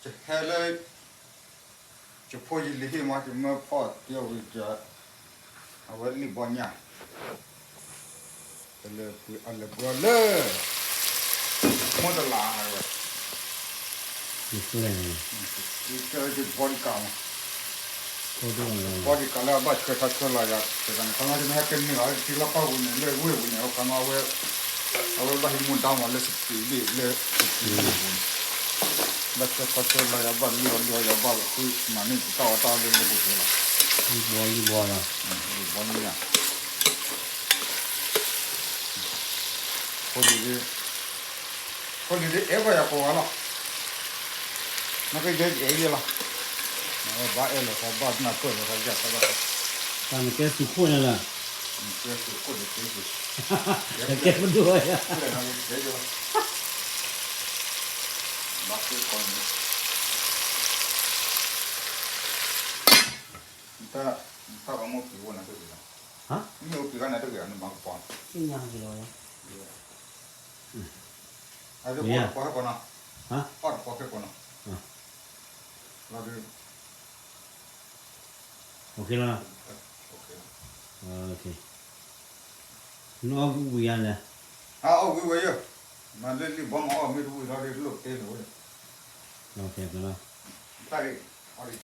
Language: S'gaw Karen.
ယဟဲလၢ ယဖိယလံၤဟံၣ်မး ယမၢဖီၣ်တ့ၢ်ဝံၤ အဝဲလံၣ်ဘီညၣ် အလဲၤပှ့ၤအီၤလၢ မိၢ်တလးဝဲ ယတဲယဘီဒံးကးမး ဘီဒံးကးလၢအဘၣ်ဆှၢထီၣ်ဆှၢလီၤယၤ တဂၤန့ၣ် ခီမီ ယမ့ၢ်ဟဲကန့ၢ်အီၤ ထံလီၢ်ကီၢ်ပူၤန့ၣ် လၢဝ့ၢ်ပူၤန့ၣ် ခီမီ အဝဲ အဝဲဘၣ်ဟံးမူဒါမးလၢစပံးဘ့ၣ်လၢစပံးဘ့ၣ်ပူၤန့ၣ် ဘၣ်ဆှၢထီၣ်ဆှၢလီၤယၤ ဘၣ်လုၢ်အီၤလုၢ်အီၤယၤ ဘၣ်ဃုမၤန့ၢ်ပတၢ်အီၣ်တၢ်အီလၢလၢပူၤပူၤလီၤ လံၣ်ဘီလံၣ်ဘီလီၤ လံၣ်ဘီလံၣ်ဘီ ဖိလံၤဒ် ဖိလံၤဒ်အဲၣ်ဘၣ်ယၤကိးဂၤလီၤ နကယဲၢ်ယအဲၣ်ယဲၢ်လီၤ ဘၣ်အဲၣ်လီၤသး ဘၣ်နၢ်ပၢၢ်လီၤသး ယၤသးဘၣ် တၢ်နကဲသုးခိၣ်န့ၣ်လီၤ နကဲသုးခိၣ်န့ၣ်ကဲယိာ် နကဲပဒိၣ်ယၤ နကဲယိာ်လီၤ ဘၣ်ဃုကီၢ်န့ၣ် နတၢ်အိၣ်မူပျံၤဝဲနၤတဂ့ၤလီၤ မ့ၢ်အိၣ်ပျံၤဂၤနၤတဂ့ၤ နမၤကပီၤ အဒိ အီၣ်တပီၤခဲပီၤနီၤ အီၣ်တပီၤခဲပီၤနီၤ လီၤဒု OK လီၤ နအီၣ်ဝံၤယၤန့ၣ် အအီၣ်ဝံၤဝဲယဲၢ် မၤလၢလံၣ်ဘီမၤအီၣ်မ့ၢ်တဝံၤလီၤဒု လိၣ်တဲန့ၣ်ဝဲ တၢ်အံၤ အီၣ်ဒံး